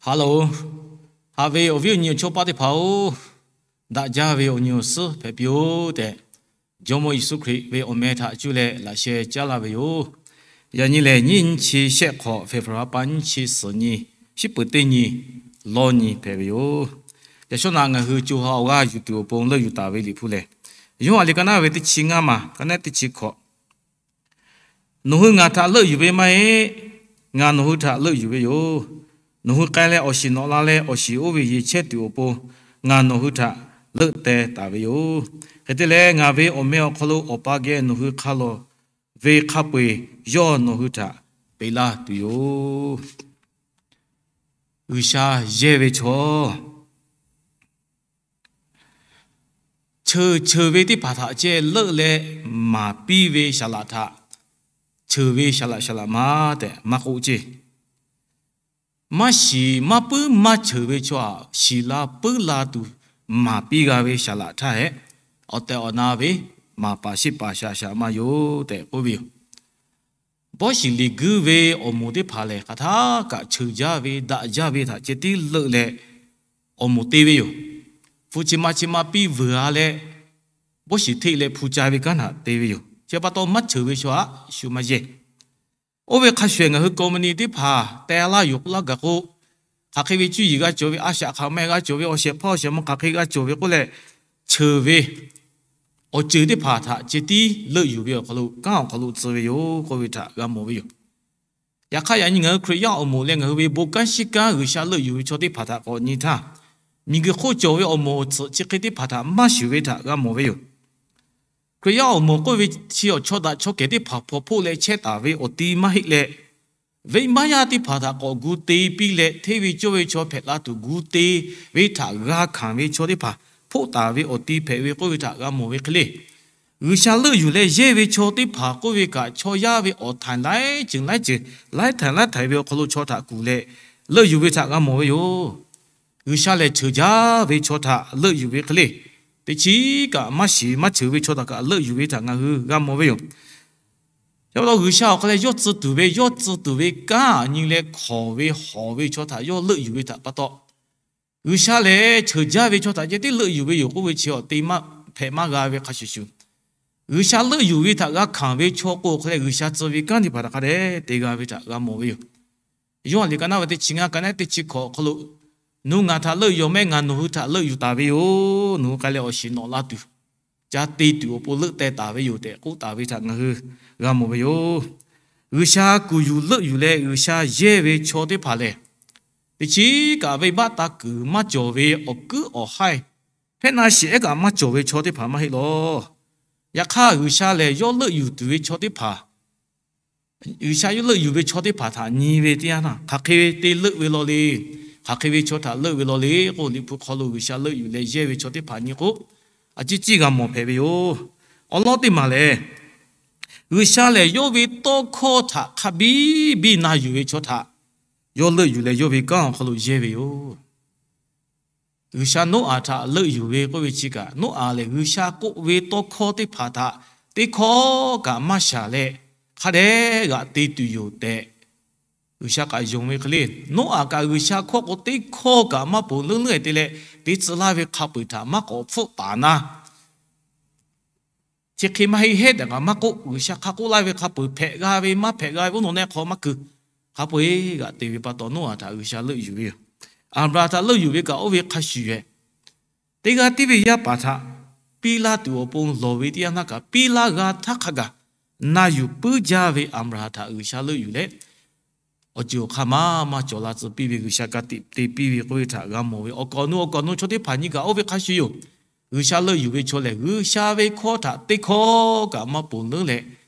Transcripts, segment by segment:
Hello, haꞈ ve awˬ viˉ awˬ nyi awˬ chawˇ paˆ teˇ hpaˍ-oˬ, daꞈ jaˇ ve awˬ nyi awˬ suhˉ hpehꞈ piˇ-oˆ tehꞈ, Jawˇmawˇ Yeˍsuˆ Hkriꞈ ve awˬ meh htaꞈ cuˇ leh laꞈ sheh caˉ laˇ ve yoˬ. Yaꞈ nyi lehˬ, nyiˇ nyiˇ chi shehˆ hk'awꞈ, February pa nyiˇ chi suhˍ nyi, shiˉ peuˍ teˇ nyi, lawˇ nyi hpehꞈ ve yoˬ. Yaꞈ shawˉ naꞈ ngaˬ hui co ha awˬ g'aˇ yuˬ tuˬ awˬ pon leuˆ yuˬ taˍ ve Liꞈ hpu lehˬ, Yoˇhanˬ liꞈ ka naˉ ve teˇ chi ngaˇ maˬ, ka naˉ teˇ chi hkawꞈ. Nawˬ hui ngaˬ htaꞈ leuˆ yuˬ ve maˇ heˆ. Ngaˬ nawˬ hui htaꞈ leuˆ yuˬ ve yoˬ. Nawˬ hui k'ai leh awˬ shiˍ nawꞈ la leh, awˬ shiˍ oˇ ve yeˬ chehˇ tuˬ awˬ pon ngaˬ nawˬ hui htaꞈ leuˆ teh taˍ ve yoˬ. Hk'e te leh, ngaˬ ve awˬ meh awˬ hk'aw lo Awˬ pa geh nawˬ hui hk'a lawˬ ve hk'a peu-eˬ yawˇ nawˬ hui htaꞈ peꞈ laˇ tuˬ yoˬ. G'uiˬsha yehˇ ve chaw cheuˬ cheuˬ ve teˇ hpaˍ htaꞈ ceh leuˆ leh maˍ piˇ ve saˍ laꞈ htaꞈ cheuˬ ve saˍ laꞈ saˍ laꞈ ma tehꞈ maˇ k'oˆ ceˇ. Maˇ shiˍ maˇ puiˉ maˇ cheuˬ ve chaw htaꞈ shiˍ la puiˉ la tuˬ maˍ piˇ g'a ve saˍ laꞈ htaˇ hehꞈ, awˬ tehˬ awˬ na ve maˍ paˍ sheˆ paˍ shaˍ shaˍ maˇ yoˬ tehꞈ k'oˆ ve yoˬ. Bawˇ shiˍ liꞈ guiˇ ve awˬ moˍ teˇ hpaˍ lehˬ, hk'aˬ htaˇ kaꞈ cheuˬ jaˇ ve daꞈ jaˇ ve htaꞈ ceh tiˉ leuˆ leh awˬ moˍ te ve yoˬ. Hpu chi ma chi ma piˇ vuiˬ-a leh, bawˇ shiˍ hteˆ leh hpu ca ve kanˉ htaꞈ te ve yoˬ. Chi pa taw maˇ cheuˬ ve chaw htaꞈ shu maˇ yehˇ. Oˇ ve hk'a shuˍ ngaˬ hui company teˇ hpaˍ teh laˇ yuˬ k'oˆ laˇ gaˬ k'o, hk'aˬ hk'e ve cuˇ yiˍ g'a cawˬ ve, a shaꞈ hk'aˬ meh g'a cawˬ ve, awˬ shehˍ hpaˇ awˬ shehˍ mvuh hk'aˬ hk'e g'a cawˬ ve k'oˆ leh, cheuˬ ve awˬ ceuˬ teˇ hpaˍ htaꞈ ceh tiˉ leuˆ yuˬ ve awˬ hk'aw lo kanˉ awˬ hk'aw lo tcuh ve yoˬ k'oˆ ve htaꞈ g'a mawˬ ve yoˬ. Yaꞈ hk'aˇ, yaꞈ nyi ngaˬ hui Hkriꞈ yaˇ awˬ moˍ leh ngaˬ hui ve bon kanˉ shiˉ kanˉ G'uiˬsha leuˆ yuˬ ve chaw teˇ hpaˍ htaꞈ k'awꞈ nyi htaˇ, miˬguiˬ hk'oˆ cawˬ ve awˬ moˍ awˬ tsuhꞈ chi hk'e teˇ hpaˍ htaꞈ maˇ shuˍ ve htaꞈ g'a mawˬ ve yoˬ. Hkriꞈ yaˇ awˬ moˍ k'oˆ ve chi awˬ chaw daꞈ chaw kehˬ teˇ hpaˍ hpaw hpoˆ leh chehˇ taˍ ve awˬ ti maˇ heˆ leh, venˇbaˆ yaˇ teˇ hpaˍ htaꞈ k'awꞈ gu te piˇ leh, hteˇ ve cawˇ ve chaw hpehꞈ la tuˬ gu te ve htaꞈ g'a hkanˍ ve chaw teˇ hpaˍ hpoˆ taˍ ve awˬ ti hpehꞈ ve k'oˆ ve htaꞈ g'a mawˬ ve hk'e le. G'uiˬsha leuˆ yuˬ leh yehˇ ve chaw teˇ hpaˍ k'oˆ ve kaꞈ, chaw yaˇ ve awˬ htaiˍ laiˉ ceuˬ laiˉ ceuˬ, laiˉ htaiˍ laiˉ htaiˍ ve awˬ hk'aw lo chaw htaꞈ kuˬ leh leuˆ yuˬ ve htaꞈ g'a mawˬ ve yoˬ. G'uiˬsha lehˬ, cheuˬ jaˇ ve chaw htaꞈ leuˆ yuˬ ve hk'e le. Teˇ chiˉ kaꞈ maˇ shiˍ maˇ cheuˬ ve chaw htaꞈ kaꞈ leuˆ yuˬ ve htaꞈ ngaˬ hui g'a mawˬ ve yoˬ. Chi pa taw G'uiˬsha awˬ hk'aw leh yawˇ tcuh tuˬ ve, yawˇ tcuh tuˬ ve kanˉ nyi leh hk'awꞈ ve hawˍ ve chaw htaꞈ yawˇ leuˆ yuˬ ve htaꞈ pa taw, G'uiˬsha lehˬ cheuˬ jaˇ ve chaw htaꞈ ceh tiˉ leuˆ yuˬ ve yoˬ k'oˆ ve chi awˬ te maˇ hpehꞈ maˇ g'a ve hk'a shuˍ shuˍ, G'uiˬsha leuˆ yuˬ ve htaꞈ g'a hkanˍ ve chaw k'o awˬ hk'aw leh G'uiˬsha tcuh ve kanˉ teˇ hpaˍ htaꞈ hk'a dehꞈ te g'a ve htaꞈ g'a mawˬ ve yoˬ. Yoˇhanˬ liꞈ ka naˉ ve teˇ chi ngaˇ, ka naˉ teˇ chi hkawꞈ awˬ hk'aw lo, Nawˬ hui ngaˬ htaꞈ leuˆ yuˬ maˇ heˆ, ngaˬ nawˬ hui htaꞈ leuˆ yuˬ taˍ ve yoˬ. Nawˬ hui k'ai leh awˬ shiˍ nawꞈ la tuˬ, ca te tuˬ awˬ pon leuˆ teh taˍ ve yoˬ tehꞈ k'oˆ taˍ ve htaꞈ ngaˬ hui g'a mawˬ ve yoˬ. G'uiˬsha kuˬ yuˬ leuˆ yuˬ leh G'uiˬsha yehˇ ve chaw teˇ hpaˍ lehˬ, teˇ chiˉ kaꞈ venˇbaˆ taˇ kuiˬ maˇ cawˬ ve awˬ kuiˉ awˬ haiˇ, hpehˇ naˆ shiˍ ehˉ kaꞈ maˇ cawˬ ve chaw teˇ hpaˍ maˇ heˆ lawˬ. Yaꞈ hk'aˇ, G'uiˬsha lehˬ yawˇ leuˆ yuˬ tuˬ ve chaw teˇ hpaˍ, G'uiˬsha yawˇ leuˆ yuˬ ve chaw teˇ hpaˍ htaꞈ nyi ve teˇ yanˇ htaˇ, hk'aˬ hk'e ve te leuˆ ve law le, hk'aˬ hk'e ve chaw htaꞈ leuˆ ve law le k'o, Liꞈ hpu hk'aw lo G'uiˬsha leuˆ yuˬ leh yehˇ ve chaw teˇ hpaˍ nyi k'o, a ciˉ ciˉ g'a mawˬ hpehꞈ ve yoˬ. Awˬ lawn teˇ maˬ lehˬ, G'uiˬsha lehˬ yawˇ ve tawˇ hkawˇ htaꞈ hk'a biˇ biˇ na yuˬ ve chaw htaꞈ yawˇ leuˆ yuˬ leh yawˇ ve kanˉ awˬ hk'aw lo yehˇ ve yoˬ. G'uiˬsha Noˉaꞈ htaꞈ leuˆ yuˬ ve k'oˆ ve chi kaꞈ, Noˉaꞈ lehˬ G'uiˬsha k'oˆ ve tawˇ hkawˇ teˇ hpaˍ htaꞈ teˇ hkawˇ kaꞈ maˇ shaˍ leh, hk'a dehꞈ g'aꞈ te tuˬ yoˬ tehꞈ, G'uiˬsha kaꞈ yonˍ ve hk'e le. Noˉaꞈ kaꞈ G'uiˬsha hkawˇ k'o teˇ hkawˇ kaꞈ maˇ ponˬ leuˉ leuˉ-e te leh, teˇ tcuh laˇ ve hk'a peu-eˬ htaꞈ maˇ k'awꞈ hpfuhˆ taˍ na, chi hk'e maˇ heˆ hehˉ tehꞈ kaꞈ maˇ k'oˆ, G'uiˬsha hk'a k'oˆ laˇ ve hk'a peu-eˬ hpehꞈ g'a ve maˇ hpehꞈ g'a ve oˇ nawˬ nehˆ hk'aw maˇ keu. Hk'a peu-eˬ g'aꞈ te ve pa taw, Noˉaꞈ htaꞈ G'uiˬsha leuˆ yuˬ ve yoˬ. Aˍbraˍhanˍ htaꞈ leuˆ yuˬ ve kaꞈ oˇ ve hk'a shuˍ-ehˍ, teˇ g'aˇ tiˉ ve yaˇ paˍ htaꞈ piˇ laˇ tuˬ awˬ pon lawˬ ve teˇ yanˇ htaˇ kaꞈ, piˇ laˇ g'a htaˇ hk'a gaˬ na yuˬ puiˉ jaˇ ve Aˍbraˍhanˍ htaꞈ G'uiˬsha leuˆ yuˬ leh, awˬ ceuˬ awˬ hk'aˇ maˇ maˇ cawˬ la tcuh piˇ ve, G'uiˬsha ka tiꞈ te piˇ ve k'oˆ ve htaꞈ g'a mawˬ ve. Awˬ kaˍ awˬ nu awˬ kaˍ awˬ nu chaw teˇ hpaˍ nyi kaꞈ oˇ ve hk'a shuˍ yoˬ. G'uiˬsha leuˆ yuˬ ve chaw lehˬ, G'uiˬsha ve hkawˇ htaꞈ teˇ hkawˇ kaꞈ maˇ ponˬ leuˉ leh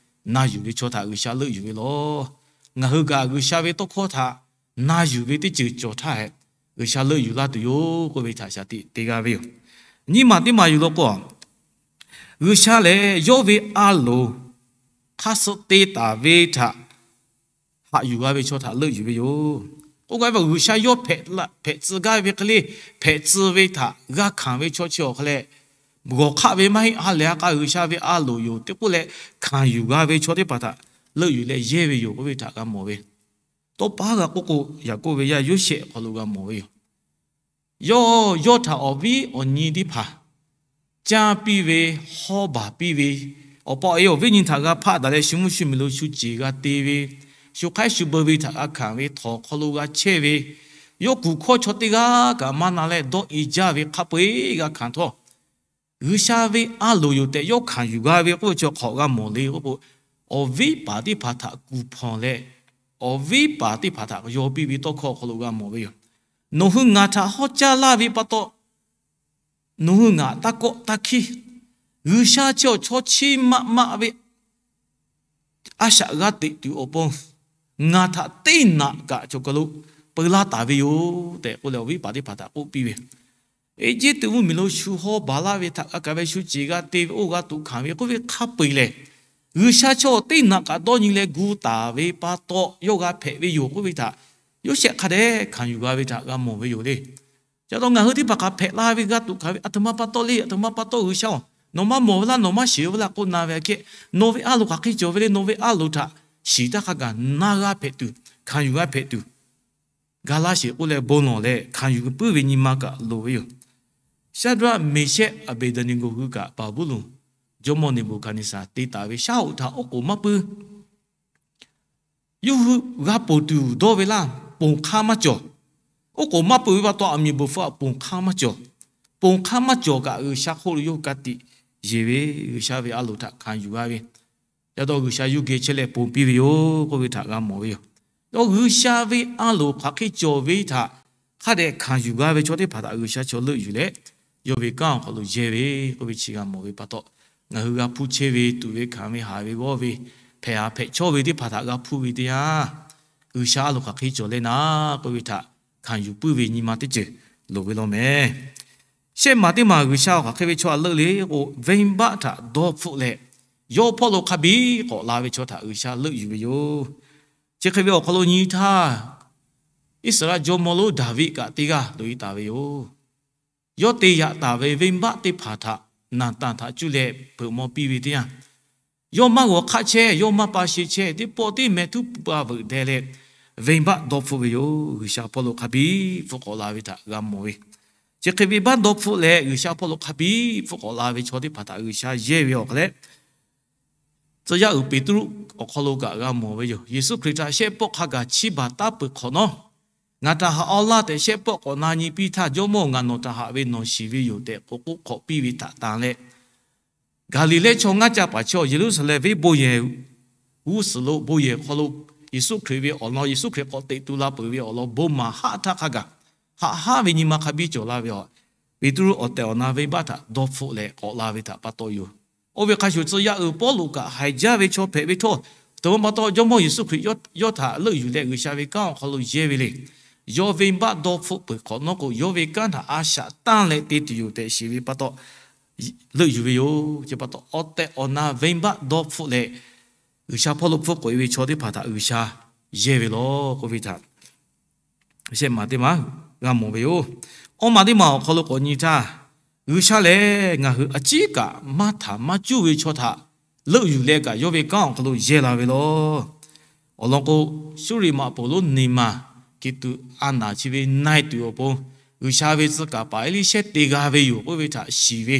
na yuˬ ve chaw htaꞈ G'uiˬsha leuˆ yuˬ ve lawˬ. Ngaˬ hui kaꞈ G'uiˬsha ve tawˇ hkawˇ htaꞈ na yuˬ ve teˇ ceuˬ cawˬ htaˇ hehꞈ, G'uiˬsha leuˆ yuˬ laˇ tuˬ yoˬ k'oˆ ve htaꞈ shaˍ tiꞈ te g'a ve yoˬ. Nyiˇ maˬ teˇ maˬ yuˬ law k'o, G'uiˬsha lehˬ yawˇ ve a loˍ hk'aˇ suh te taˍ ve htaꞈ haꞈ yuˬ g'a ve chaw htaꞈ leuˆ yuˬ ve yoˬ. K'oˆ gaˇ ve, G'uiˬsha yawˇ hpehꞈ tcuh gaˇ ve hk'e le, hpehꞈ tcuh ve htaꞈ g'a hkanˍ ve chaw chi awˬ hk'a leh, g'awˬ hk'aˆ ve maˇ heˆ, ha lehˬ ha k'a G'uiˬsha ve a loˍ yoˬ tehꞈ k'oˆ leh hkanˍ yuˬ g'a ve chaw teˇ hpaˍ htaꞈ leuˆ yuˬ leh yehˇ ve yoˬ k'oˆ ve htaꞈ g'a mawˬ ve. Tawˇ pa g'a k'oˆ k'o, Yaˍkoˆ ve yaˇ Yoˇsehꞈ awˬ hk'aw lo g'a mawˬ ve yoˬ. Yawˇ yawˇ htaꞈ awˬ viˉ awˬ nyi teˇ hpaˍ canˇ piˇ ve, hawˉ baˬ piˇ ve, awˬ pa awˬ e awˬ viˉ nyi htaꞈ g'a hpaˆ daꞈ leh, shu mvuhˇ shu miˬ lo shu ceˬ g'a te ve, shu hk'aiˉ shu beu ve htaꞈ g'a hkanˍ ve, htawnˍ hk'aw lo g'a chehˇ ve, yawˇ kuˬ hkawˇ chaw teˇ g'aˇ kaꞈ maˇ na leh dawˇ e jaˇ ve hk'a peu-eˬ g'a hkanˍ htawˇ, G'uiˬsha ve a loˍ yoˬ tehꞈ yawˇ hkanˍ yuˬ g'a ve k'oˆ ve chi hk'awꞈ g'a mawˬ le k'oˆ k'o, awˬ viˉ paˍ teˇ hpaˍ htaꞈ kuˬ hpawnˬ leh, awˬ viˉ paˍ teˇ hpaˍ htaꞈ yaw piˇ ve tawˇ hkawˇ awˬ hk'aw lo g'a mawˬ ve yoˬ. Nawˬ hui ngaˬ htaꞈ hawˉ caˇ laˇ ve pa taw, nawˬ hui ngaˬ taˇ kawˆ taˇ hkiˇ. G'uiˬsha chi awˬ chaw chiˇ maˆ maˆ ve a shaꞈ g'a teꞈ tuˬ awˬ pon ngaˬ htaꞈ teˇ naꞈ kaꞈ cawˬ kaˬ lo peu laˇ taˍ ve yoˬ tehꞈ k'oˆ leh, awˬ viˉ paˍ teˇ hpaˍ htaꞈ k'oˆ piˇ ve. Eˇjiˇtuꞈ mvuhˇmiˬ lo shu hawˉ baˬ laˇ ve htaꞈ g'a kaˬ ve, shu ceˬ g'a te ve, oˇ g'a tuꞈ hkanˍ ve k'oˆ ve hk'a peu-eˬ lehˬ, G'uiˬsha chaw teˇ naꞈ kaꞈ dawˇ nyi leh gu taˍ ve pa taw yawˇ g'a hpehꞈ ve yoˬ k'oˆ ve htaꞈ Yoˇsehꞈ hk'a dehꞈ hkanˍ yuˬ g'a ve htaꞈ g'a mawˬ ve yoˬ le. Ca taw ngaˬ hui teˇ hpaˍ hk'a hpehꞈ la ve g'a tuꞈ hkanˍ ve, aˬ htoꞈ ma pa taw le, aˬ htoꞈ ma pa taw G'uiˬsha-oˬ, nawˬ maˇ mawˬ ve laˇ, nawˬ maˇ shiˍ ve laˇ k'oˆ na ve aꞈ kehˉ, nawˬ ve a loˍ hk'aˬ hk'e cawˬ ve le, nawˬ ve a loˍ htaꞈ shiˍ taˇ hk'a gaˬ na g'a hpehꞈ tuˬ, hkanˍ yuˬ g'a hpehꞈ tuˬ, ga laˇ sheˍ k'oˆ leh bon lawˬ leh hkanˍ yuˬ puiˉ ve nyi ma kaꞈ loˍ ve yoˬ. Shaˍdraˆ, Meˍshehˆ, Aˍbeˍdeˍneˍgoˍ hui kaꞈ Baˍbuˍlonˍ jawˇmawˇ Neˍbuˍhkaˍneˍsaˍ te taˍ ve shaˉ hoꞈ htaꞈ oˉ k'oˍ maˇ pui. Yawˇ hui g'a ponˬ tuˬ dawˇ ve laˇ, ponˬ hk'aˇ maˇ cawˬ. Oˉ k'oˍ maˇ pui ve pa taw, aˬ miˍ bvuhˬ hpfuhˇ htaꞈ ponˬ hk'aˇ maˇ cawˬ. Ponˬ hk'aˇ maˇ cawˬ kaꞈ, G'uiˬsha hk'oˆ lo yawˇ hui ka tiꞈ yeˬ ve, G'uiˬsha ve a loˍ htaꞈ hkanˍ yuˬ g'a ve, yaꞈ taw G'uiˬsha yawˇ geh chehˇ leh ponˬ piˇ ve yoˬ k'oˆ ve htaꞈ g'a mawˬ ve yoˬ. Yawˇ G'uiˬsha ve a loˍ hk'aˬ hk'e cawˬ ve htaꞈ hk'a dehꞈ hkanˍ yuˬ g'a ve chaw teˇ hpaˍ htaꞈ G'uiˬsha chaw leuˆ yuˬ leh, yawˇ ve kanˉ awˬ hk'aw lo yehˇ ve k'oˆ ve chi g'a mawˬ ve pa taw, ngaˬ hui g'a hpuˇ chehˇ ve, tuꞈ ve hkanˍ ve, haˍ ve g'awˇ ve, hpehꞈ ha hpehꞈ chawˇ ve teˇ hpaˍ htaꞈ g'a hpuˇ ve teˇ yanˇ, G'uiˬsha a loˍ hk'aˬ hk'e cawˬ leh naˍ k'oˆ ve htaꞈ hkanˍ yuˬ puiˉ ve nyi ma teˇ ceuˬ loˍ ve law mehˍ. Shehˆ maˬ teˇ maˬ G'uiˬsha hk'aˬ hk'e ve chaw a leuˆ le k'o, venˇbaˆ htaꞈ dawˇ hpfuhˆ leh, yawˇ hpawˇ lo hk'a biˇ k'awꞈ la ve chaw htaꞈ G'uiˬsha leuˆ yuˬ ve yoˬ. Chi hk'e ve awˬ hk'aw lo nyi htaˇ, Iˉsaˍreˍlaˆ jawˇmawˇ lonˉ Daˍviˆ kaꞈ teˇ g'aˇ loꞈ e taˍ ve yoˬ. Yawˇ te yaꞈ taˍ ve venˇbaˆ teˇ hpaˍ htaꞈ naˬ tanˬ htaꞈ cuˇ leh peuꞈ maw piˇ ve teˇ yanˇ, yawˇ maˇ g'awˬ hk'aˆ chehˇ, yawˇ maˇ pa she chehˇ, teˇ pawˆ teˇ meh htuˉ pu pa veuꞈ deh leh, venˇbaˆ dawˇ hpfuhˆ ve yoˬ. G'uiˬsha hpawˇ lo hk'a biˇ hpfuhˆ k'awꞈ la ve htaꞈ g'a mawˬ ve, chi hk'e venˇbaˆ dawˇ hpfuhˆ leh G'uiˬsha hpawˇ lo hk'a biˇ hpfuhˆ k'awꞈ la ve chaw teˇ hpaˍ htaꞈ G'uiˬsha yehˇ ve awˬ hk'aw leh, tcuh yaˇ uiˍ Peˍtruˆ awˬ hk'aw lo kaꞈ g'a mawˬ ve yoˬ. Yeˍsuˆ Hkriꞈ htaꞈ shehˆ pawˆ hk'a gaˬ chiˇ baˬ taˉ peuˬ hk'awꞈ nawˉ, ngaˬ htaꞈ haꞈ aw laˇ tehꞈ shehˆ pawˆ k'awꞈ na nyi piˇ htaˇ, Jawˇmawˇ, ngaˬ nawˬ htaꞈ haꞈ ve nawˬ shiˍ ve yoˬ tehꞈ k'oˆ k'oˆ hk'awꞈ piˇ ve htaꞈ tanˬ leh, Gaˍliˍlehˇ chaw ngaˇ caˇ paˍ chaw Yeˍruˆsaˍlehnˍ venˇ bon yehˬ g'uˇ suhˍ lo bon yehˬ hk'aw lo Yeˍsuˆ Hkriꞈ ve awˬ lawn, Yeˍsuˆ Hkriꞈ k'awꞈ teꞈ tu la peuˬ ve awˬ lawn bon maˍ haˆ htaˇ hk'a gaˬ, haꞈ haˉ ve nyi ma hk'a biˇ cawˬ la ve yoˬ. Peˍtruˆ awˬ tehˬ awˬ na venˇbaˆ htaꞈ dawˇ hpfuhˆ leh k'awꞈ la ve htaꞈ pa taw yoˬ. Oˇ ve hk'a shuˍ, tcuh yaˇ uiˍ Pawˇluꞈ kaꞈ haiˬ jaˇ ve chaw hpehꞈ ve htawˇ, aˬ htoꞈ ma pa taw Jawˇmawˇ Yeˍsuˆ Hkriꞈ yawˇ htaꞈ leuˆ yuˬ leh G'uiˬsha ve kanˉ awˬ hk'aw lo yehˇ ve le. Yawˇ venˇbaˆ dawˇ hpfuhˆ peuˬ hk'awꞈ nawˉ k'o, yawˇ ve kanˉ htaꞈ a shaꞈ tanˇ leh te tuˬ yoˬ tehꞈ shiˍ ve pa taw, leuˆ yuˬ ve yoˬ. Chi pa taw, awˬ tehˬ awˬ na venˇbaˆ dawˇ hpfuhˆ leh G'uiˬsha hpawˇ lo hpfuhˆ k'oꞈ e ve chaw teˇ hpaˍ htaꞈ G'uiˬsha yehˇ ve law k'oˆ ve htaꞈ shehˆ maˬ teˇ maˬ g'a mawˬ ve yoˬ. Awˇ maˬ teˇ maˬ awˬ hk'aw lo k'awꞈ nyi htaˇ, G'uiˬsha lehˬ ngaˬ hui a ciˉ kaꞈ maˇ htaˍ maˇ cuˇ ve chaw htaꞈ leuˆ yuˬ leh kaꞈ, yawˇ ve kanˉ awˬ hk'aw lo yehˇ la ve law. Awˬ lawn k'o, Suˇriˍmaꞈ poˍ lonˉ Neˍmaˍkeˍtuꞈ a naˍ chi ve na e tuˬ awˬ pon, G'uiˬsha ve tcuh kaˍ paˍ Eˇliˇshehˇ te g'a ve yoˬ k'oˆ ve htaꞈ shiˍ ve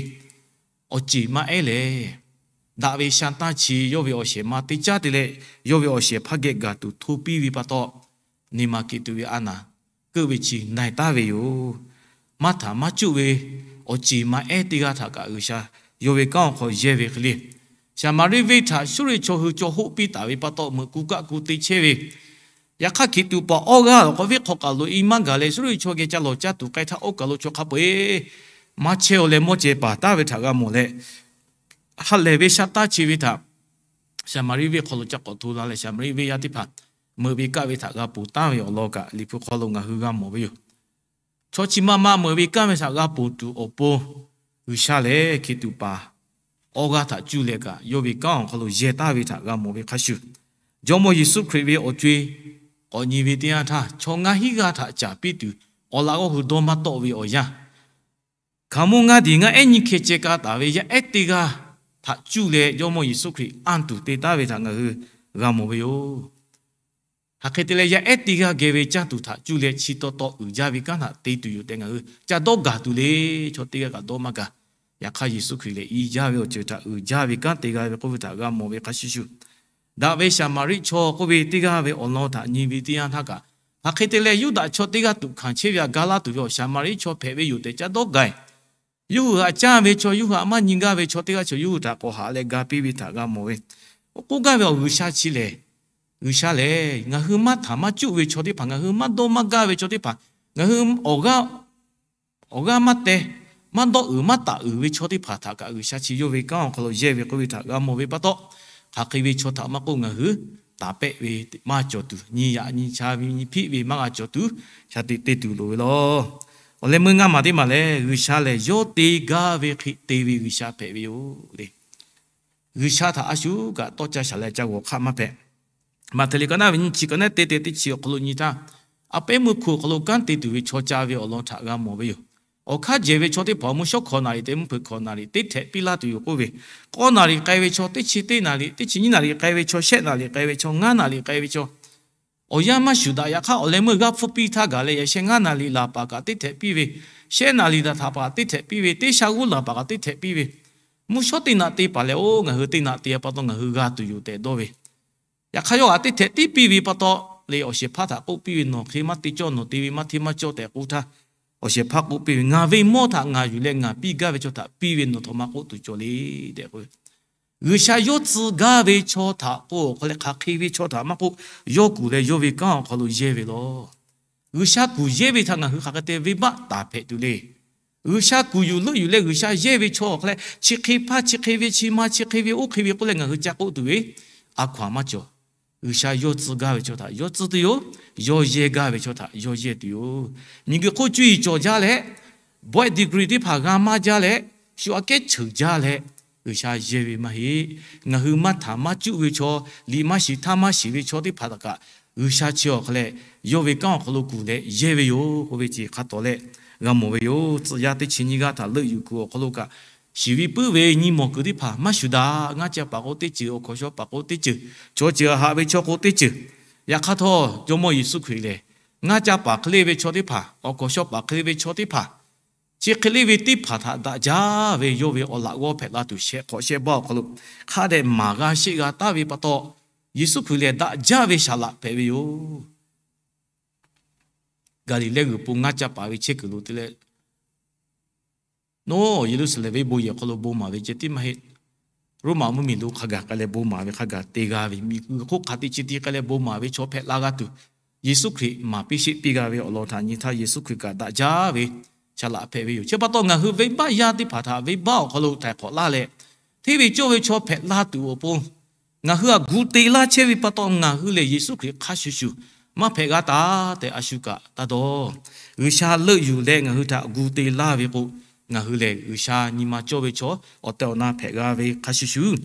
awˬ ceˬ maˇ ehˉ lehˬ, daꞈ ve sha tanˇ chi yawˇ ve awˬ shehˍ ma te caˉ te leh, yawˇ ve awˬ shehˍ hpaˇ geh gaˬ tuˬ hto piˇ ve pa taw, Neˍmaˍkeˍtuꞈ ve a naˍ keuˆ ve chi na e taˍ ve yoˬ. Maˇ htaˍ maˇ cuˇ ve awˬ ceˬ maˇ ehˉ teˇ g'aˇ htaꞈ kaꞈ G'uiˬsha yawˇ ve kanˉ awˬ hk'aw yehˇ ve hk'e le, Saˍmaˍriˆ venˇ htaꞈ Suˇriˆ chaw hui caw hoˆ piˇ taˍ ve pa taw, meuꞈ ku kaˆ ku te chehˇ ve, yaꞈ hk'aˇ Hkiˬtuꞈ paˍ awˇ g'aˇ awˬ hk'aw venˇ hk'aw kaꞈ loꞈ e maˇ gaˬ leh, Suˇriˆ chaw geh ca lawˬ caˇ tuˬ k'ai htaˇ, oˇ kaˬ lo chaw hk'a peu-eˬ maˇ chehˇ-oˬ leh mawˇ cehˬ paˍ taˍ ve htaꞈ g'a mawˬ leh, ha lehˬ ve sha tanˇ chi ve htaꞈ Saˍmaˍriˆ venˇ hk'aw lo ca k'awꞈ hto la leh, Saˍmaˍriˆ venˇ yaˇ teˇ hpaˍ meuꞈ ve kaˆ ve htaꞈ g'a ponˬ taˍ ve awˬ lawn kaꞈ Liꞈ hpu hk'aw lo ngaˬ hui g'a mawˬ ve yoˬ. Chaw chi ma ma meuꞈ ve kaˆ ve htaꞈ g'a ponˬ tuˬ awˬ pon, G'uiˬsha lehˬ Hkiˬtuꞈ paˍ awˇ g'aˇ htaꞈ cuˇ leh kaꞈ, yawˇ ve kanˉ awˬ hk'aw lo yehˇ taˍ ve htaꞈ g'a mawˬ ve hk'a shuˍ, Jawˇmawˇ Yeˍsuˆ Hkriꞈ ve awˬ co e k'awꞈ nyi ve teˇ yanˇ htaˇ, chaw ngaˇ hinˉ g'aˇ htaꞈ caˍ piˇ tuˬ awˬ laꞈ g'awˇ hui dawˇ maˇ tawˆ ve awˬ yanˇ, hkaoˍmonˇ ngaˇ diˬ ngaˇ ehˉ nyiˇ hkeh ceh ka taˍ ve yaˇ ehˉ teˇ g'aˇ htaꞈ cuˇ leh Jawˇmawˇ Yeˍsuˆ Hkriꞈ anˇ tuˬ te taˍ ve htaꞈ ngaˬ hui g'a mawˬ ve yoˬ. Hk'aˬ hk'e te leh yaˇ ehˉ teˇ g'aˇ geh ve caˇ tuˬ htaꞈ cuˇ leh chi taw taw uiˍ jaˇ ve kanˉ htaꞈ te tuˬ yoˬ tehꞈ ngaˬ hui ca dawˇ gaˬ tuˬ le. Chaw teˇ g'aˇ kaꞈ dawˇ maˇ gaˬ. Yaꞈ hk'aˇ Yeˍsuˆ Hkriꞈ lehˬ i jaˇ ve awˬ ceuˬ htaꞈ uiˍ jaˇ ve kanˉ te g'a ve k'oˆ ve htaꞈ g'a mawˬ ve hk'a shuˍ shuˍ, daꞈ ve Saˍmaˍriˆ chaw k'oˆ ve teˇ g'aˇ ve awˬ lawn htaꞈ nyi ve teˇ yanˇ htaˇ kaꞈ, hk'aˬ hk'e te leh Yuˇdaꞈ chaw teˇ g'aˇ tuꞈ hkanˍ chehˇ ve htaꞈ ga laˇ tuˬ ve awˬ Saˍmaˍriˆ chaw hpehꞈ ve yoˬ tehꞈ ca dawˇ gaˬ. Yawˇ hui htaꞈ caˇ ve chaw, yawˇ hui htaꞈ maˇ nyi gaˇ ve chaw teˇ g'aˇ chaw yawˇ hui htaꞈ k'awꞈ haꞈ leh ga piˇ ve htaꞈ g'a mawˬ ve. Oˇ k'oˆ gaˇ ve awˬ G'uiˬsha chi lehˬ, G'uiˬsha lehˬ ngaˬ hui maˇ htaˍ maˇ cuˆ ve chaw teˇ hpaˍ, ngaˬ hui maˇ dawˇ maˇ gaˇ ve chaw teˇ hpaˍ, ngaˬ hui awˬ g'aˇ maˇ teh, maˇ dawˇ uiˍ maˇ taˍ uiˍ ve chaw teˇ hpaˍ htaꞈ kaꞈ G'uiˬsha chi yawˇ ve kanˉ awˬ hk'aw lo yehˇ ve k'oˆ ve htaꞈ g'a mawˬ ve pa taw, hk'aˬ hk'e ve chaw htaꞈ maˇ k'oˆ ngaˬ hui taˍ pehˆ ve maˇ cawˬ tuˬ, nyi yaꞈ nyi cha ve nyi hpiˆ ve maˇ g'a cawˬ tuˬ, shaˍ tiꞈ te tuˬ loˍ ve law. Awˬ leh meuˇ ngaˇ maˬ teˇ maˬ lehˬ, G'uiˬsha lehˬ yawˇ te gaˇ ve hk'e te ve G'uiˬsha hpehꞈ ve yoˬ le. G'uiˬsha htaꞈ a shu kaꞈ tawˇ caˇ shaˍ leh ca g'awˬ hk'aˆ maˇ hpehꞈ. Maꞈhtehˍ liꞈ ka naˉ ve nyiˇ chi ka naˉ te te teˇ chi awˬ hk'aw lo nyi htaˇ, a pehˉ meuˇ hko awˬ hk'aw lo kanˉ te tuˬ ve chaw ca ve awˬ lawn htaꞈ g'a mawˬ ve yoˬ. Awˬ hk'aˇ jehˬ ve chaw teˇ hpaˍ mvuhˇ shawˉ hkawꞈ naˍ riˍ tehꞈ mvuhˇ hpeuꞈ hkawꞈ naˍ riˍ teˇ htehꞈ piˇ laˇ tuˬ yoˬ k'oˆ ve, k'awˇ naˍ riˍ k'ai ve chaw, teˇ chi teˇ naˍ riˍ, teˇ chi nyiˇ naˍ riˍ k'ai ve chaw, shehˆ naˍ riˍ k'ai ve chaw, ngaˇ naˍ riˍ k'ai ve chaw, awˬ yanˇ maˇ shuˍ daꞈ. Yaꞈ hk'aˇ awˬ leh meuˇ g'aˇ hpfuhˇ piˇ htaˇ gaˬ leh yaꞈ sheh ngaˇ naˍ riˍ laˬ paˍ kaꞈ teˇ htehꞈ piˇ ve, shehˆ naˍ riˍ daꞈ htaꞈ paˍ teˇ htehꞈ piˇ ve, teˇ sha g'uˇ laˬ paˍ kaꞈ teˇ htehꞈ piˇ ve, mvuhˇ shawˉ teˇ naꞈ te paˍ lehˬ, oˇ ngaˬ hui teˇ naꞈ te pa taw ngaˬ hui g'a tuˬ yoˬ tehꞈ dawˇ ve. Yaꞈ hk'aˇ yawˇ kaꞈ teˇ htehꞈ tiˉ piˇ ve pa taw le, awˬ shehˍ hpaˇ htaꞈ k'oˆ piˇ ve, Nawˬ hk'e maˇ te cawˇ, nawˬ te ve maˇ hteˇ maˇ cawˇ tehꞈ k'oˆ htaˇ, awˬ shehˍ hpaˇ k'oˆ piˇ ve, Ngaˬ ve mawˇ htaꞈ ngaˬ yuˬ leh ngaˬ piˇ gaˇ ve chaw htaꞈ piˇ ve, nawˬ htawꞈ ma k'oˆ tuˬ cawˬ le tehꞈ k'oˆ ve. G'uiˬsha yawˇ tcuh gaˇ ve chaw htaꞈ k'o, awˬ hk'aw leh hk'aˬ hk'e ve chaw htaꞈ maˇ k'oˆ, yawˇ kuˬ leh yawˇ ve kanˉ awˬ hk'aw lo yehˇ ve law. G'uiˬsha kuˬ yehˇ ve htaꞈ ngaˬ hui hk'aˬ hk'e te venˇbaˆ taˍ hpehꞈ tuˬ le. G'uiˬsha kuˬ yuˬ leuˆ yuˬ leh G'uiˬsha yehˇ ve chaw awˬ hk'aw leh chi hk'e hpaˇ chi hk'e ve chi ma chi hk'e ve oˇ hk'e ve k'oˆ leh ngaˬ hui ca k'oˆ tuˬ ve a hkaw aˬ maˇ cawˬ. G'uiˬsha yawˇ tcuh gaˇ ve chaw htaꞈ yawˇ tcuh tuˬ yoˬ. Yawˇ yehˇ gaˇ ve chaw htaꞈ yawˇ yehˇ tuˬ yoˬ. Miˬguiˬ hk'oˆ cuˇ yiˍ cawˬ jaˇ leh, bawehˆ degree teˇ hpaˍ g'a maˇ jaˇ leh, shu aꞈ kehˉ cheuˬ jaˇ leh, G'uiˬsha yehˇ ve maˇ heˆ. Ngaˬ hui maˇ htaˍ maˇ cuˆ ve chaw, liꞈ maˇ shiˍ htaˇ maˇ shiˍ ve chaw teˇ hpaˍ htaꞈ kaꞈ G'uiˬsha chi awˬ hk'aw leh yawˇ ve kanˉ awˬ hk'aw lo kuˬ leh yehˇ ve yoˬ k'oˆ ve chi hk'a tawˍ leh g'a mawˬ ve yoˬ. Tcuh yaˇ teˇ chi nyiˇ g'aˇ htaꞈ leuˆ yuˬ kuiˬ awˬ hk'aw lo kaꞈ, shiˍ ve puiˉ ve nyi mawˬ kuiˬ teˇ hpaˍ maˇ shuˍ daꞈ. Ngaˇ caˇ paˍ k'o teˇ ceuˬ, awˬ hkawnˍ shawˉ paˍ k'o teˇ ceuˬ, chaw ceuˬ haꞈ ve chaw k'o teˇ ceuˬ. Yaꞈ hk'aˇ htawˇ Jawˇmawˇ Yeˍsuˆ Hkriꞈ lehˬ, ngaˇ caˇ paˍ hk'e le ve chaw teˇ hpaˍ, awˬ hkawnˍ shawˉ paˍ hk'e le ve chaw teˇ hpaˍ, chi hk'e le ve teˇ hpaˍ htaꞈ daꞈ jaˇ ve yawˇ ve awˬ laꞈ g'awˇ hpehꞈ la tuˬ shehˆ hk'awꞈ shehˆ baˆ awˬ hk'aw lo hk'a dehꞈ maˍ g'a sheˆ g'a taˍ ve pa taw, Yeˍsuˆ Hkriꞈ lehˬ daꞈ jaˇ ve saˍ laꞈ hpehꞈ ve yoˬ. Gaˍliˍlehˇ g'uiˬ po ngaˇ caˇ paˍ ve chehˇ kuiˬ lo te leh, nawˬ Yeˍruˆsaˍlehnˍ venˇ bon yehˬ hk'aw lo bon maˍ ve ceh tiˉ maˇ heˆ. Roˉmaꞈ mvuhˇmiˬ lo hk'a gaˬ k'ai leh bon maˍ ve hk'a gaˬ te g'a ve, miˬguiˬ hk'oˆ hk'a te chi te k'ai leh bon maˍ ve chaw hpehꞈ la g'a tuˬ, Yeˍsuˆ Hkriꞈ maˍ piˇ sheˆ piˇ g'a ve awˬ lawn htaꞈ nyi htaˇ Yeˍsuˆ Hkriꞈ kaꞈ daꞈ jaˇ ve saˍ laꞈ hpehꞈ ve yoˬ. Chi pa taw ngaˬ hui venˇbaˆ yaˇ teˇ hpaˍ htaꞈ venˇbaˆ awˬ hk'aw lo htaiˍ hk'awꞈ laˇ leh, hteˇ ve cawˇ ve chaw hpehꞈ la tuˬ awˬ pon ngaˬ hui htaꞈ gu te laˇ chehˇ ve pa taw, ngaˬ hui lehˬ Yeˍsuˆ Hkriꞈ hk'a shuˍ shuˍ maˇ hpehꞈ g'a taˍ tehꞈ a shu kaꞈ taˇ dawˇ. G'uiˬsha leuˆ yuˬ leh ngaˬ hui htaꞈ gu te laˇ ve k'o, ngaˬ hui lehˬ G'uiˬsha nyi ma cawˇ ve chaw awˬ tehˬ awˬ na hpehꞈ g'a ve hk'a shuˍ shuˍ,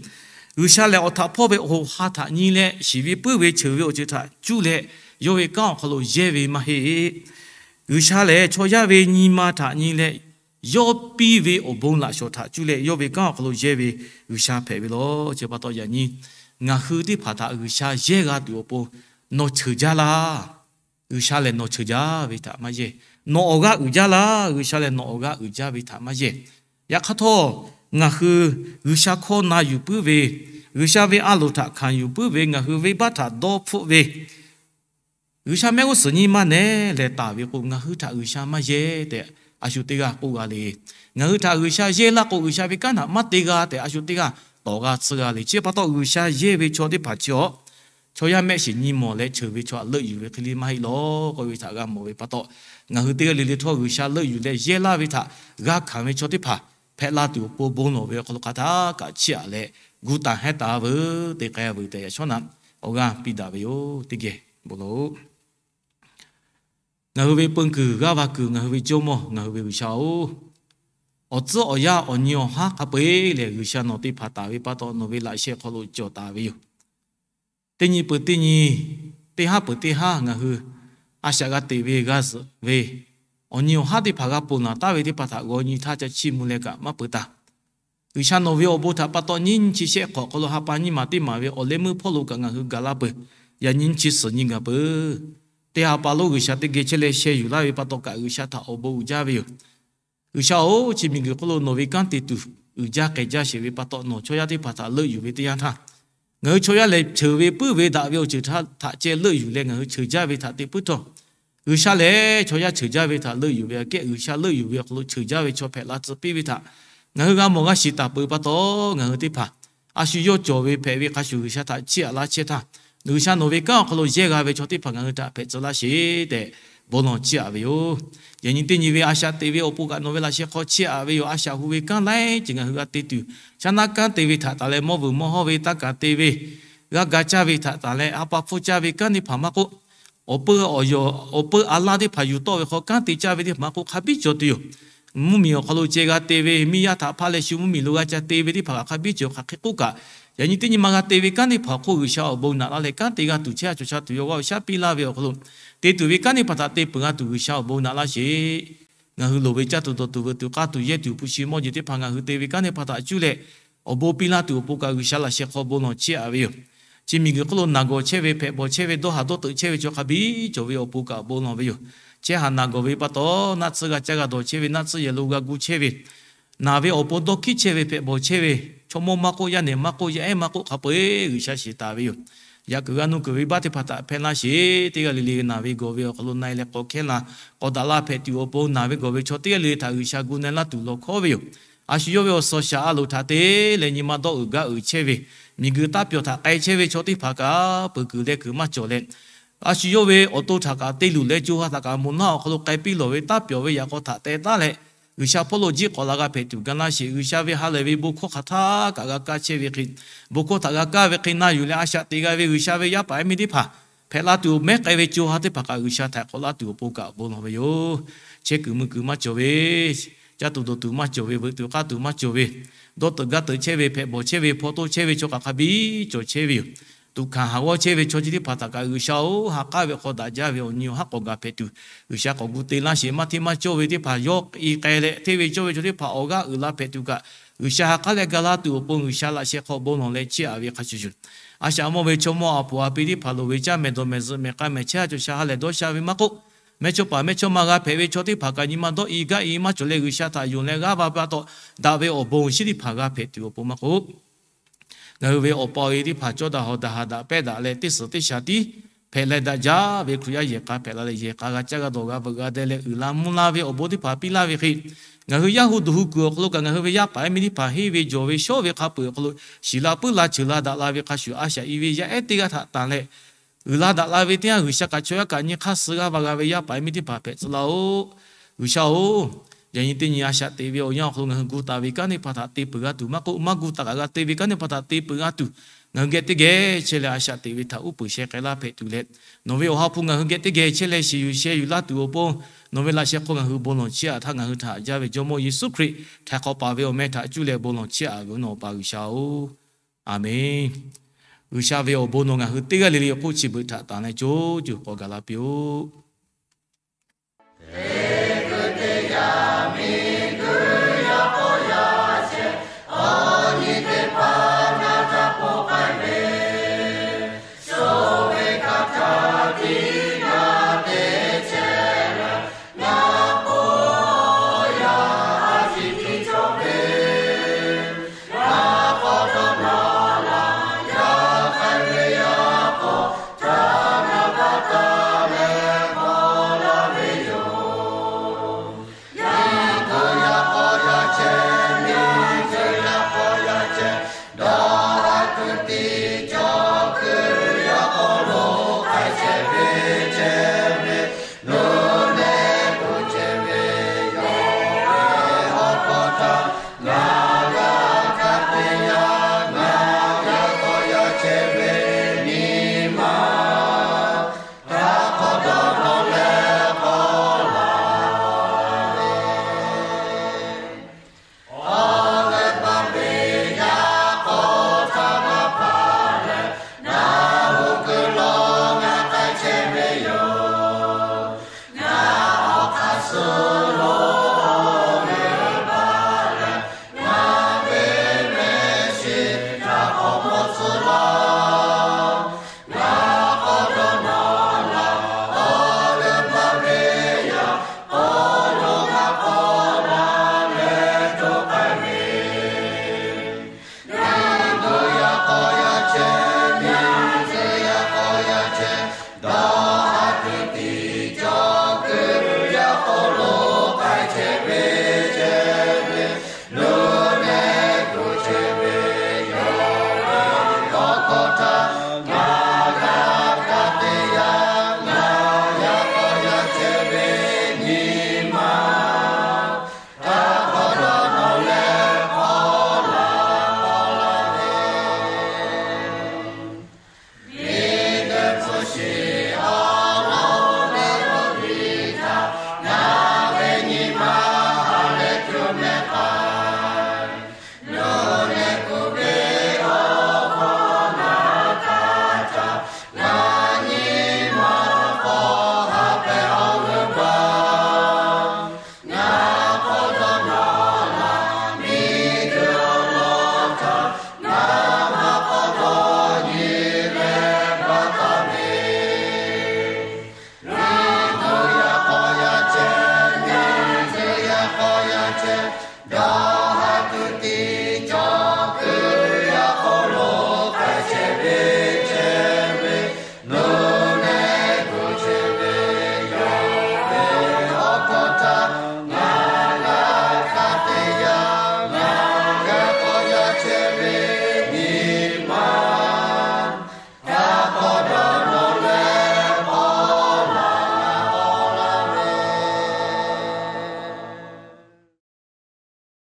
G'uiˬsha lehˬ awˬ htaꞈ hpawˇ ve awˬ hoꞈ ha htaꞈ nyi leh shiˍ ve puiˉ ve cheuˬ ve awˬ ceuˬ htaꞈ cuˇ leh yawˇ ve kanˉ awˬ hk'aw lo yehˇ ve maˇ heˆ. G'uiˬsha lehˬ chaw yaˇ ve nyi ma htaꞈ nyi leh yawˇ piˇ ve awˬ bon laꞈ shawˍ htaꞈ cuˇ leh yawˇ ve kanˉ awˬ hk'aw lo yehˇ ve G'uiˬsha hpehꞈ ve law. Chi pa taw yaꞈ nyi ngaˬ hui teˇ hpaˍ htaꞈ G'uiˬsha yehˇ g'a tuˬ awˬ pon nawˬ cheuˬ jaˇ laˇ. G'uiˬsha lehˬ nawˬ cheuˬ jaˇ ve htaꞈ maˇ yehˇ. Nawˬ awˬ g'aˇ uiˍ jaˇ laˇ. G'uiˬsha lehˬ nawˬ awˬ g'aˇ uiˍ jaˇ ve htaꞈ maˇ yehˇ. Yaꞈ hk'aˇ htawˇ, ngaˬ hui G'uiˬsha hkawˇ na yuˬ puiˉ ve, G'uiˬsha ve a loˍ htaꞈ hkanˍ yuˬ puiˉ ve, ngaˬ hui venˇbaˆ htaꞈ dawˇ hpfuhˆ ve, G'uiˬsha mehˆ g'uˇ suhˍ nyi ma nehˉ leh taˍ ve k'o, ngaˬ hui htaꞈ G'uiˬsha maˇ yehˇ tehꞈ a shu teˇ g'aˇ k'oˆ g'a le. Ngaˬ hui htaꞈ G'uiˬsha yehˇ laˇ k'o, G'uiˬsha ve kanˉ htaꞈ maˇ te g'a tehꞈ a shu teˇ g'aˇ tawˍ g'a tsuhˇ g'a le. Chi pa taw G'uiˬsha yehˇ ve chaw teˇ hpaˍ chi awˬ chaw yaˇ mehˆ shiˍ nyi mawˬ leh cheuˬ ve chaw htaꞈ leuˆ yuˬ ve hk'e le maˇ heˆ law k'oˆ ve htaꞈ g'a mawˬ ve pa taw, ngaˬ hui teˇ g'aˇ le le htawˇ G'uiˬsha leuˆ yuˬ leh yehˇ laˇ ve htaꞈ g'a hkanˍ ve chaw teˇ hpaˍ hpehꞈ la tuˬ awˬ pon bon lawˬ ve awˬ hk'aw lo hk'a htaˇ kaꞈ chiˇ aꞈ leh gu taˍ hehnˇ taˍ veuˬ te k'ai veuˬ tehꞈ yaꞈ shawˉ naꞈ awˬ g'aˇ piˇ daꞈ ve yoˬ. Teˇ geh bon lawˬ-oꞈ. Ngaˬ hui ve peun kuiˬ g'aˇ va kuiˬ, ngaˬ hui ve Jawˇmawˇ, ngaˬ hui ve G'uiˬsha-oˬ, awˬ tcuhˉ awˬ yanˇ awˬ nyi awˬ haˉ hk'a peu-eˬ lehˬ, G'uiˬsha nawˬ teˇ hpaˍ taˍ ve pa taw nawˬ ve laꞈ sheh hk'aw lo cawˬ taˍ ve yoˬ. Teˇ nyi peuˬ teˇ nyi, teˇ haˉ peuˬ teˇ haˉ ngaˬ hui a shaꞈ g'a teꞈ ve g'a zuhꞈ ve awˬ nyi awˬ haˉ teˇ hpaˍ g'a ponˬ laˬ taˍ ve teˇ hpaˍ htaꞈ g'aw nyi htaˇ ca chiˇ mvuh leh kaꞈ maˇ peuˬ taˍ. G'uiˬsha nawˬ ve awˬ bon htaꞈ pa taw nyiˇ nyi chi shehˆ hk'awꞈ hk'aw lo ha pa nyiˇ maˬ teˇ maˬ ve awˬ leh meuˇ hpawˇ lo kaꞈ ngaˬ hui gaˬ la peuˬ. Yaꞈ nyi chi suhˍ nyi gaˬ peuˬ. Teˇ ha pa lonˉ G'uiˬsha teˇ geh chehˇ leh sheh yuˬ laˇ ve pa taw kaꞈ G'uiˬsha htaꞈ awˬ bon uiˍ jaˇ ve yoˬ. G'uiˬsha-oˬ, chi miˬguiˬ hk'oˆ lo nawˬ ve kanˉ te tuˬ uiˍ jaˇ k'ai jaˇ sheˍ ve pa taw, nawˬ chaw yaˇ teˇ hpaˍ htaꞈ leuˆ yuˬ ve teˇ yanˇ htaˇ, ngaˬ hui chaw yaˇ lehˬ cheuˬ ve puiˉ ve daꞈ ve awˬ ceuˬ htaꞈ ceh leuˆ yuˬ leh ngaˬ hui cheuˬ jaˇ ve htaꞈ te puiˉ htawˇ, G'uiˬsha lehˬ chaw yaˇ cheuˬ jaˇ ve htaꞈ leuˆ yuˬ ve aꞈ kehˉ, G'uiˬsha leuˆ yuˬ ve awˬ hk'aw lo cheuˬ jaˇ ve chaw hpehꞈ la tcuh piˇ ve htaꞈ ngaˬ hui g'a mawˬ g'a shiˍ taˍ peuˬ pa taw, ngaˬ hui teˇ hpaˍ a shu yawˇ cawˬ ve hpehꞈ ve hk'a shuˍ G'uiˬsha htaꞈ chiˇ aꞈ laˇ chehˇ htaˇ, G'uiˬsha nawˬ ve kanˉ awˬ hk'aw lo yehˇ g'a ve chaw teˇ hpaˍ ngaˬ hui htaꞈ hpehꞈ tcuh laˇ sheˍ tehꞈ bon lawˬ chiˇ aꞈ ve yoˬ. Yaꞈ nyi teˇ nyi ve a shaꞈ teꞈ ve awˬ pon kaꞈ nawˬ ve laꞈ sheh hk'aw chiˇ aꞈ ve yoˬ. A shaꞈ hu ve kanˉ laiˉ ceuˬ ngaˬ hui g'a te tuˬ, shaˉ naˆ kanˉ te ve htaꞈ tanˬ leh mawˇ vuiˬ mawˇ hawˇ ve taˇ kaˍ te ve, g'aˇ ga caˇ ve htaꞈ tanˬ leh ha pa hpfuhˇ caˇ ve kanˉ teˇ hpaˍ maˇ k'oˆ, awˬ peuˇ awˬ yanˇ, awˬ peuˇ a laˇ teˇ hpaˍ yuˬ tawˆ ve hk'aw kanˉ te caˇ ve teˇ hpaˍ maˇ k'oˆ, hk'a biˉ cawˬ tuˬ yoˬ. Mvuhˇmiˬ awˬ hk'aw lo ceh g'a te ve, miˇ yaˇ htaꞈ hpaˇ leh shu mvuhˇmiˬ lo g'a ca te ve teˇ hpaˍ kaꞈ hk'a biˉ cawˬ hk'aˬ hk'e k'oˆ kaꞈ, yaꞈ nyi teˇ nyi ma g'a te ve kanˉ teˇ hpaˍ awˬ hk'oˆ G'uiˬsha awˬ bon naꞈ laˇ leh kanˉ te g'a tuˬ chehˇ a cawˬ sha tuˬ yawˇ g'aˇ shaˉ piˇ laˇ ve awˬ hk'aw lo, te tuˬ ve kanˉ teˇ hpaˍ htaꞈ te peuˬ g'a tuˬ G'uiˬsha awˬ bon naꞈ laˇ sheˍ. Ngaˬ hui loˍ ve caˇ tuˬ dawˬ tuˬ veuꞈ tuˬ k'aˇ tuˬ yehˇ tuˬ hpu shi mawˇ jeˬ teˇ hpaˍ ngaˬ hui te ve kanˉ teˇ hpaˍ htaꞈ cuˇ leh awˬ bon piˇ laˇ tuˬ awˬ pon kaꞈ G'uiˬsha laꞈ sheh hk'aw bon lawˬ chiˇ aꞈ ve yoˬ. Chi miˬguiˬ hk'oˆ lo naˬ gawˬ chehˇ ve, hpehꞈ bawˬ chehˇ ve, dawˇ haˍ dawˇ teuꞈ chehˇ ve chaw hk'a biˉ cawˬ ve awˬ pon kaꞈ bon lawˬ ve yoˬ. Chehˇ haˍ naˬ gawˬ ve pa taw, naˆ tsuhˇ g'a caˇ g'a dawˬ chehˇ ve, naˆ tsuhˇ yehˬ lo g'a gu chehˇ ve, naˬ ve awˬ pon dawˇ hkiˉ chehˇ ve, hpehꞈ bawˬ chehˇ ve, chaw mawˇ maˇ k'oˆ, yaˇ nehˬ maˇ k'oˆ, yaˇ ehˉ maˇ k'oˆ, hk'a peu-eˬ G'uiˬsha shiˍ taˍ ve yoˬ. Yaꞈ kuiˬ g'a nuˇ kuiˬ ve baˆ teˇ hpaˍ htaꞈ hpehˇ laˇ sheˍ. Teˇ g'aˇ le le naˬ ve gawˬ ve awˬ hk'aw lo na e leh k'awꞈ hkehˇ la, k'awꞈ daꞈ la hpehꞈ tuˬ awˬ pon naˬ ve gawˬ ve chaw teˇ g'aˇ le le htaꞈ G'uiˬsha gu na e laˇ tuˬ lawˬ hkawˉ ve yoˬ. A shu yawˇ ve awˬ suhˍ shaˍ a loˍ htaꞈ te leh nyi ma dawˇ uiˍ gaˇ uiˍ chehˇ ve, miˬguiˬ taˇ pyawˬ htaꞈ k'ai chehˇ ve chaw teˇ hpaˍ kaꞈ peuˬ kuiˬ leh kuiˬ maˇ cawˬ leh, a shu yawˇ ve awˬ to htaꞈ kaꞈ te luˬ leh co ha htaꞈ kaꞈ moˍ naˆ awˬ hk'aw lo k'ai piˇ lawˬ ve taˇ pyawˬ ve yaꞈ k'aw htaꞈ teh taˉ leh, G'uiˬsha hpawˇ lo jiˇ k'awꞈ la g'a hpehꞈ tuˬ ga laˇ sheˍ. G'uiˬsha ve ha lehˬ ve bon hkawˇ hk'aˬ htaˇ kaꞈ g'a kaˇ chehˇ ve hk'e, bon hkawˇ htaꞈ g'a kaˇ ve hk'e na yuˬ leh a shaꞈ teꞈ g'a ve G'uiˬsha ve yaˇ paˍ yaˇ miˇ teˇ hpaˍ hpehꞈ la tuˬ mehˉ k'ai ve co ha teˇ hpaˍ kaꞈ G'uiˬsha htaiˍ hk'awꞈ laˇ tuˬ awˬ pon kaꞈ bon lawˬ ve yoˬ. Chehˇ kuiˬ mui kuiˬ maˇ cawˬ ve, caˇ tuˬ dawˬ tuˬ maˇ cawˬ ve, veuꞈ tuˬ k'aˇ tuˬ maˇ cawˬ ve, dawˇ teuꞈ gaˇ teuꞈ chehˇ ve, hpehꞈ bawˬ chehˇ ve, hpaw toˇ chehˇ ve chaw kaꞈ hk'a biˉ cawˬ chehˇ ve yoˬ. Tuꞈ hkanˍ haˍ g'awˇ chehˇ ve chaw chi teˇ hpaˍ htaꞈ kaꞈ G'uiˬsha-oˬ, ha k'aˉ ve hk'aw daꞈ jaˇ ve awˬ nyi awˬ haˉ k'awꞈ gaˬ hpehꞈ tuˬ, G'uiˬsha k'awꞈ gu te laˇ sheˍ. Maˇ hteˇ maˇ cawˇ ve teˇ hpaˍ yawˇ i k'ai leh, hteˇ ve cawˇ ve chaw teˇ hpaˍ awˬ g'aˇ uiˍ la hpehꞈ tuˬ kaꞈ, G'uiˬsha ha k'aˉ leh ga laˇ tuˬ awˬ pon G'uiˬsha laꞈ sheh hk'aw bon lawˬ leh chiˇ aꞈ ve hk'a shuˍ shuˍ, a shaꞈ mawˇ ve chaw mawˇ a poˍ a pi teˇ hpaˍ loˍ ve caˇ mehˍ dawˬ mehˍ zuhꞈ mehˍ k'a mehˍ chehˇ a cawˬ sha ha lehˬ dawˇ sha ve maˇ k'oˆ, mehˇchawˇpaˍ mehˇchawˇma g'a hpehꞈ ve chaw teˇ hpaˍ kaꞈ nyi ma dawˇ i gaˇ i maˇ cawˬ leh G'uiˬsha htaꞈ yonˍ leh g'aˇ va pa taw, daꞈ ve awˬ bon awˬ shinˉ teˇ hpaˍ g'a hpehꞈ tuˬ awˬ pon maˇ k'oˆ, ngaˬ hui ve awˬ pa awˬ e teˇ hpaˍ cawˇ daꞈ hawˍ daꞈ haˍ daꞈ pehˇ daꞈ leh teˇ suhˍ teˇ shaˍ tiˉ hpehꞈ leh daꞈ jaˇ ve Hkriꞈ yaˇ yehˬ k'a hpehꞈ la leh yehˬ k'a g'a caˇ g'a dawˬ g'a veuꞈ g'a deh leh uiˍ la mvuh la ve awˬ bon teˇ hpaˍ piˇ laˇ ve hk'e, ngaˬ hui yaˇ hu duˬ hu kuiˬ awˬ hk'aw lo kaꞈ ngaˬ hui ve yaˇ paˍ yaˇ miˇ teˇ hpaˍ henˇ ve jawˬ ve shawˉ ve hk'a peu-eˬ awˬ hk'aw lo shiˍ la puiˉ la cheuˬ la daꞈ la ve hk'a shuˍ, a shaꞈ i ve yaˇ ehˉ teˇ g'aˇ htaꞈ tanˬ leh uiˍ la daꞈ la ve teˇ yanˇ, G'uiˬsha kaꞈ chaw yaˇ kaꞈ nyi hk'aˇ suh g'aˇ va g'a ve yaˇ paˍ yaˇ miˇ teˇ hpaˍ hpehꞈ tcuh laˇ-oˆ. G'uiˬsha-oˬ, yaꞈ nyi teˇ nyi a shaꞈ teꞈ ve awˬ yanˇ awˬ hk'aw lo ngaˬ hui gu taˍ ve kanˉ teˇ hpaˍ htaꞈ te peuˬ g'a tuˬ maˇ k'oˆ, maˇ gu taˍ kaꞈ g'a te ve kanˉ teˇ hpaˍ htaꞈ te peuˬ g'a tuˬ, ngaˬ hui geh teˇ geh chehˇ leh a shaꞈ teꞈ ve htaꞈ uˉ peunˍ sheh k'ai laˇ hpehꞈ tuˬ leh, nawˬ ve awˬ ha hpu ngaˬ hui geh teˇ geh chehˇ leh shiˍ yuˬ sheh yuˬ laˇ tuˬ awˬ pon, nawˬ ve laꞈ sheh hk'aw ngaˬ hui bon lawˬ chiˇ aꞈ htaˇ, ngaˬ hui htaꞈ haꞈ jaˇ ve Jawˇmawˇ Yeˍsuˆ Hkriꞈ htaiˍ hk'awꞈ paˍ ve awˬ meh htaꞈ cuˇ leh bon lawˬ chiˇ aꞈ ve nawˬ Awˬ pa G'uiˬsha-oˬ, Aˬmenˍ. G'uiˬsha ve awˬ bon nawˬ ngaˬ hui teˇ g'aˇ le le k'oˆ chi beuꞈ htaꞈ tanˬ leh co co k'awꞈ gaˬ la piˇ-oˆ.